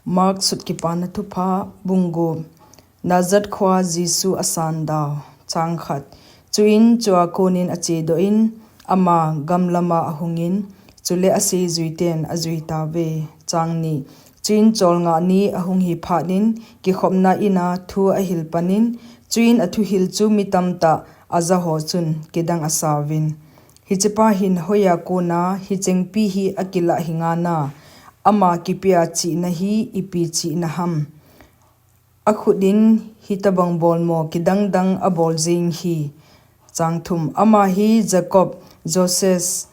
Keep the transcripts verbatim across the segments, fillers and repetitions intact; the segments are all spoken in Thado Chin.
Mark sut Kipana Thupha, bung gup. Nazareth khoa Jesu a sandau. Chang khat. Chuin chua konin a chedoh in, ama gamlama a hungin, chule a seijuiten a jui tauve. Chang ni. Chuin cholngah ni a hung hi phat in, kikhopna ina thu a hil panin, chuin a thuhil chu mi tamtah a jaho chun kidang a sauvin, Hichepa hin hoiya kona hichengpi hi a kilah hi ngana, ama kipia chihna hi ipi chihna ham? A khut in hitabang bolmo kidangdang a bol jing hi. Chang thum. Ama hi Jacob, Joses,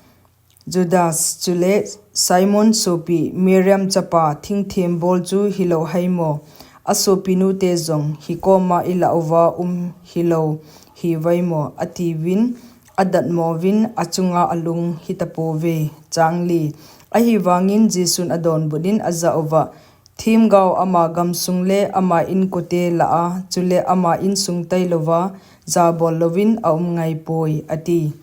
Judas, chule Simon sopi, Miriam chapa, thingthem bol chu hilou haimo? A sopinute jong hikoma i lah uva um hilou hiuvaimo? A tiuvin, a datmo uvin, a chunga a lung hitapouve. Chang li. Ahivangin Jesun a donbut in a jah uva, Themgao ama gamsung le ama inkote lah a, chule ama insung tailouva, jabol louvin a um ngaipoi, a ti.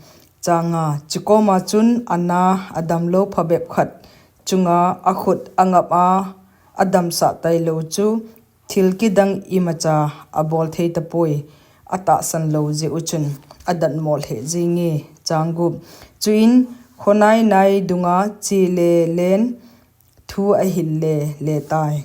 Chang nga. Chukoma chun a na a damlou phabep khat chunga a khut a ngap a, a damsah tailou chu thil kidang imacha a bol thei tapoi, a tahsan lou jeh u chun a datmo lheh jinge. Chang gup. Chuin khonai nai dunga che le len thu a hil le le tai.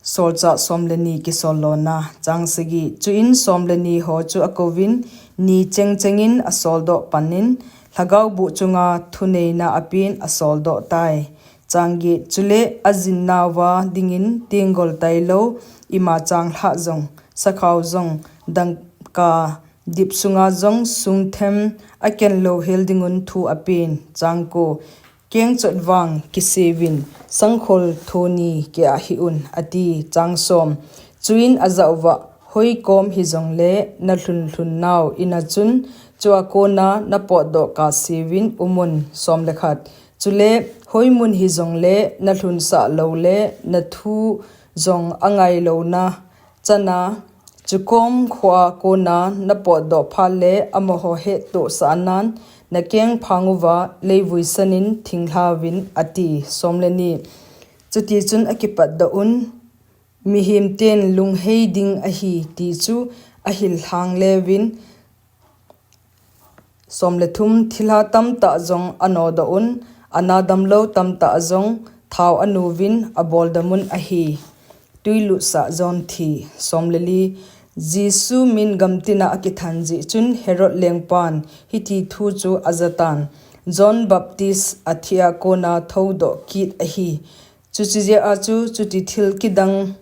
Solchah som le ni kisol lona. Chang sagi. Chuin som le ni ho chu a kouvin, ni chengchengin a soldoh panin, lhagao buh chunga thuneina a pen a soldoh tai. Chang get. Chule a jinnauva dingin tenggol tailou, ima changlhah jong, sakhao jong, dangka dip sunga jong sungthem a kenlou hel dingun thu a pen. Chang ko. Kengchot vang kiseuvin, sangkhol thoni keh a hih un, a ti. Chang som. Chuin a jah uva, hoi kom hijongle na lhun lhun nau ina chun, chua kona na potdoh kah seuvin um un. Som le khat. Chule hoi mun hijongle na lhunsah lou le na thu jong a ngailouna chana, chukom khoa kona na potdoh phat le amaho hettohsah nan, na keng phang uva leivui sanin thinglhauvin, a ti. Som le ni. Chutichun a kipatdoh un, mihem ten lunghei ding ahi ti chu a hil lhang leuvin, Som le thum. Thilha tamtah jong a nodoh un, a na damlou tamtah jong thao a nuvin a boldam un ahi. Tui lutsah John thi. Som le li. Jesu min gamtina a kithan jeh chun Herod lengpan hiti thu chu a jatan, John Baptist a thia kona thoudoh kit ahi. Chuche jeh a chu chuti thil kidang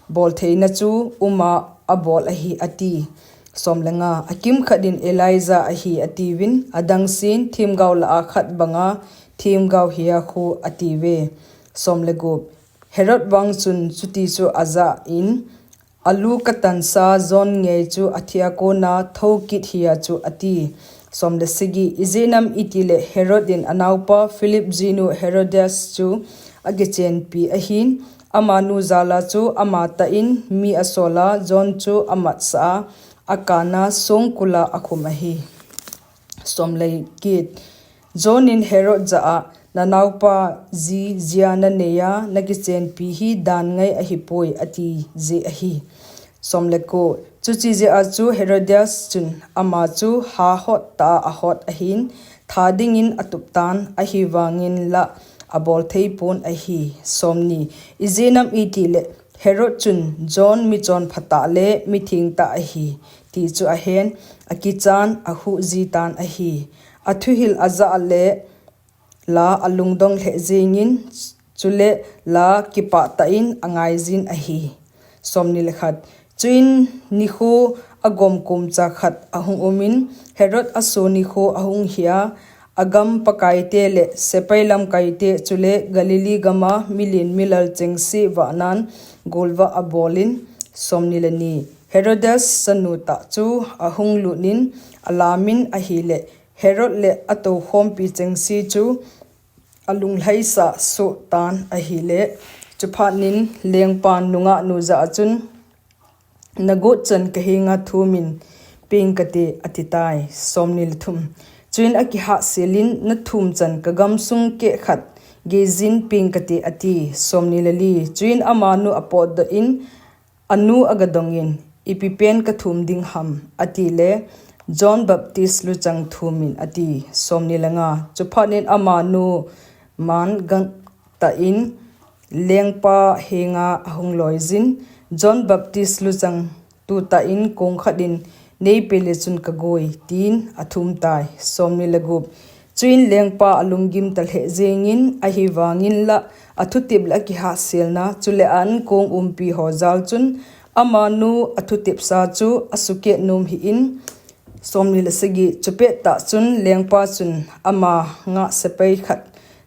bol theina chu uma a bol ahi, a ti. Som le nga. A kimkhat in Elijah ahi, a tiuvin, a dangsen themgao lah a khat banga themgao hiya khu, a tiuve. Som le gup. Herod vang chun chuti chu a jah in, a lu katansa John ngei chu a thia kona thou kit hiya chu, a ti. Som le sagi. Ijeh inem itile Herod in a naopa Philip jinu Herodias chu a kichenpi ahin, amanu jal a chu ama tah in mi a sol a, John chu a matsah a, a kana songkul a a khum ahi. Som le get. John in Herod jah a, na naopa ji jia na nei a, na kichenpi hi dan ngai ahipoi, a ti jeh ahi. Som le ko. Chuche jeh a chu Herodias chun ama chu ha hot tah a a hot ahin, tha dingin a tup tan, ahivangin lah a bol thei pon ahi. Som ni. Ijeh inem itile Herod chun John mi chonpha tah le mi theng tah ahi ti chu a hen, a kichan, a huh ji tan ahi. A thuhil a jah le la a lungdong lheh jingin, chule la kipah tah in a ngai jin ahi. Som ni le khat. Chuin nikho a gomkumcha khat a hung umin, Herod a so nikho a hung hia, a gam pakaite le sepai lamkaite, chule Galilee gama milen milal chengse vahnan golvah a bolin. Som ni le ni. Herodias chanu tah chu a hung lutnin a lamin ahile, Herod le a toukhompi chengse chu a lunglhaisah soh tan ahile, chuphatnin lengpan nungahnu jah a chun, na gotchan ka henga thumin peng kate, a ti tai. Som ni le thum. Chuin a kihahselin, na thumchan ka gamsung keh khat geijin peng kate, ati. Somni le li. Chuin amanu apotdoh in, anu agadongin, Ipi pen kathum ding ham, atile, John Baptist luchang thumin, ati. Somni le nga. Chuphatnin amanu man gangtah in lengpa henga ahung loijin, John Baptist luchang tutah in kong khat in neipele chun kagoi, tin athum tai. Somni le gup. Chuin lengpa alunggim talheh jengin, ahivangin la athutep le akihahselna, chule a-ankong umpi ho jal chun, amanu athutepsa chu asukeh nom hih in, Somni le sagi. Chupet tah chun lengpa chun ama ngah sepai khat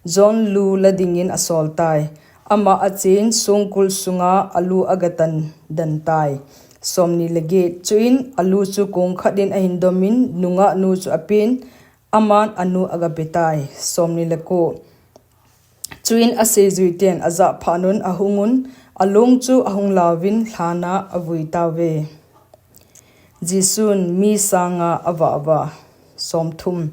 John lu la dingin asol tai. Ama achen songkul sunga alu agatan dan tai. Somni le get. Chuin alu chu kong khat in ahin domin nungah nu chu apen, aman anu agape tai. Somni le ko. Chuin aseijuiten ajah phatnun ahungun, along chu ahung lauvin lhana avui tauve. Jesun mi sanga avah uva. Somthum.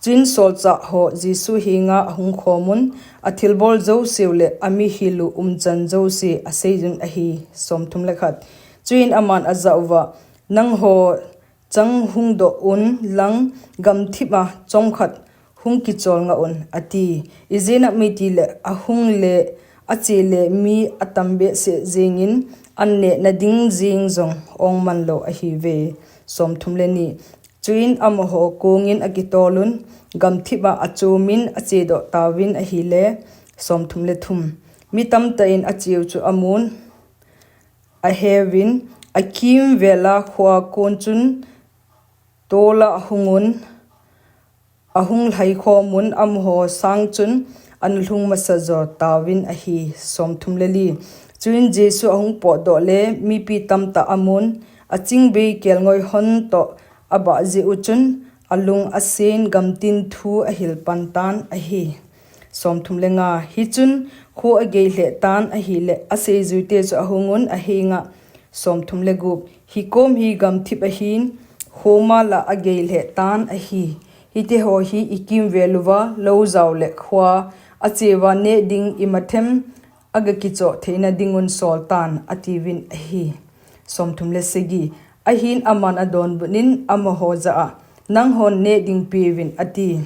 Chuin solchah ho Jesu henga ahung khomun, athilbol jouseu le amihil u umchan jouse aseijun ahi. Somthum le khat. Chuin aman ajah uva, Nangho chang hungdoh unlang gamthip a chomkhat hung kichol ngah un, ati. Ijeh inem itile ahung le ache le mi atam behseh jengin, an nehna ding jeng jong ong manlou ahiuve. Somthum le ni. Chuin amaho kongin akitolun, gamthip a achomin achedoh tauvin ahile. Somthum le thum. Mi tamtah in acheu chu amun, aheuvin, akimvela khoa kon chun tola ahungun, ahung lhaikhomun, amaho sang chun ana lhung masa jo tauvin ahi. Somthum le li. Chuin Jesu ahung potdoh le mipi tamtah amun, achingbei kelngoi hon toh abah jeh u chun, alung asen gamtin thu ahil pan tan ahi. Somthum le nga. Hichun kho agei lheh tan ahile, aseijuite chu ahungun ahenga. Somthum le gup. Hikom hi gamthip ahin, khoma la agei lheh tan ahi. Hitiho hi ikimvel uva lou jao le khoa acheuva neh ding imathem agakichoh theina dingun sol tan, atiuvin ahi. Somthum le sagi. Ahin aman adonbutnin amaho jah a, Nanghon neh ding peuvin, ati.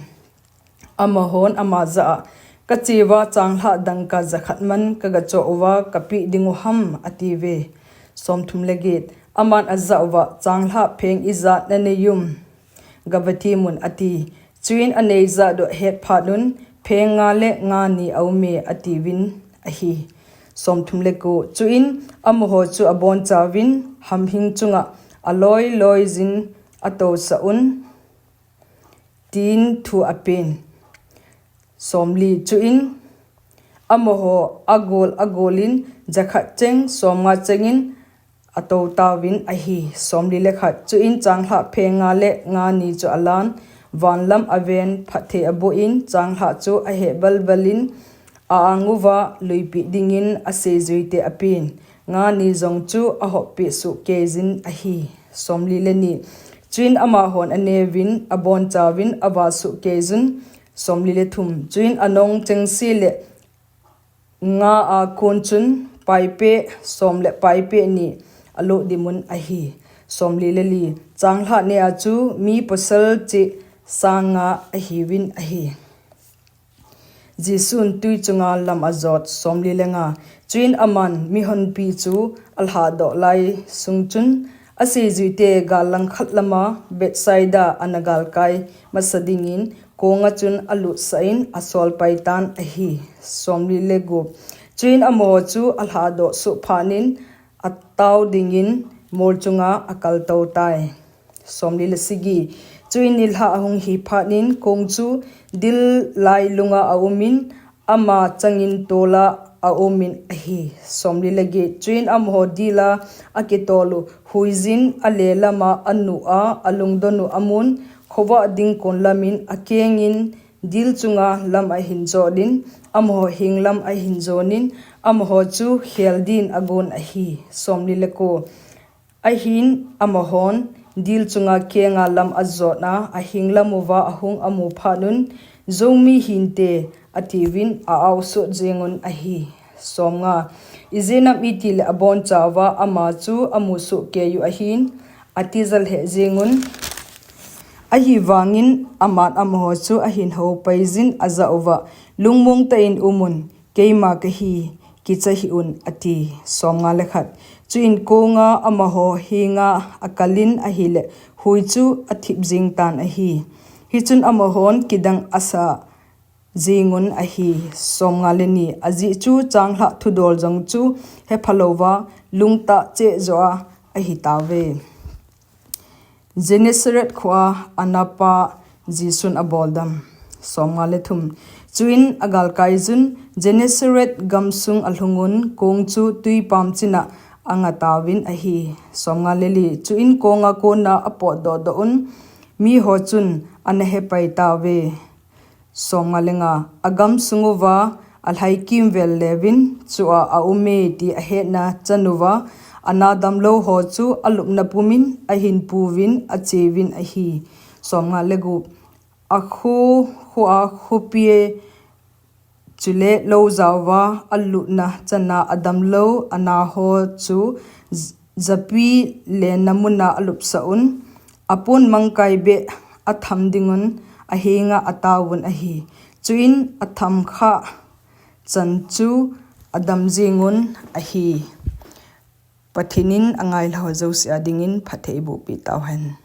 Amahon ama jah a, Kacheuva changlhah dangka jakhat man kagachoh uva kapeh dingu ham, atiuve. Somthum le get. Aman ajah uva, Changlhah pheng ijat nanei um, gavatemun, ati. Chuin anei jahdoh ahet phatnun, Pheng nga le nga ni aume, atiuvin ahi. Somthum le ko. Chuin amaho chu abonchauvin hamhing chunga aloi loijin atousah un, tin thu apen. Somli. Chuin amaho agol agolin jakhat cheng somnga chengin atou tauvin ahi. Somli le khat. Chuin changlhah pheng nga le nga ni chu alan, vanlam aven, phatthei abohin, changlhah chu aheh balbalin, a-ang uva luipeh dingin aseijuite apen. Nga ni jong chu ahoppeh sohkeijin ahi. Somli le ni. Chuin amahon aneuvin, abonchauvin, ava sohkeijun. Somli le thum. Chuin anong chengse le nga a kon chun paipeh som le paipeh ni aloh dimun ahi. Somli le li. Changlhah nea chu mi pasal cheh sang nga ahiuvin ahi. Jesun tui chunga lam ajot. Somli le nga. Chuin aman mihonpi chu alhahdoh lai sung chun, aseijuite gal langkhat lama Bethsaida ana galkai masa dingin konga chun alutsah in asol pai tan ahi. Somli le gup. Chuin amaho chu alhahdoh soh phatnin atao dingin mol chunga akaltou tai. Somli le sagi. Chuin nilhah ahung hi phatnin kong chu dil lailunga aumin, ama changin tola aumin ahi. Somli le get. Chuin amaho dila akitolu huijin ale lama anuh a, alungdonu amun, khovah ding kon lamin akengin dil chunga lam ahin jotnin, amaho heng lam ahin jonin, amaho chu khel din agon ahi. Somli le ko. Ahin amahon dil chunga kenga lam ajotna, aheng lam uva ahung amu phatnun, Zomi hinte, atiuvin a-ausot jengun ahi. Somnga. Ijeh-inem itile abonchauva ama chu amusoh keiyu ahin, atija lheh jengun. Ahivangin aman amaho chu ahin houpaijin ajah-uva, Lungmongtah-in umun, keima kahi, kicha hih-un, ati. Somnga le khat. Chuin konga amaho henga akalin ahile, hui chu athip jengtan ahi. Hichun amahon kidang asa jengun ahi. Somnga le ni. Ajeh chu changlhah thudol jong chu hephalouva, lungtah cheh joh-a ahitauve. Gennesaret khoa Anapa Jesun aboldam. Somnga le thum. Chuin agalkaiyun Gennesaret gamsung alhungun kong chu twipam china angatauvin ahi. Somnga le li. Chuin konga kona apotdohdoh-un, miho chun ana hepaitauve. Somnga le nga. Agamsung uva alhai kimvel leuvin, chua aume ti ahetna chanuva, ana damlou ho chu alupna pumin ahin puvin acheuvin ahi. Somnga le gup. Akho, khoa khopi chule lou jaova alutna chana adamlou anaho chu j-, japi lenna muna alupsah-un, apon mangkai beh atham dingun ahenga ataovun ahi. Chuin athamkhah chan chu adam jengun ahi. Pathen in angailhah ho jouse adingin phatthei bohpeh tauhen.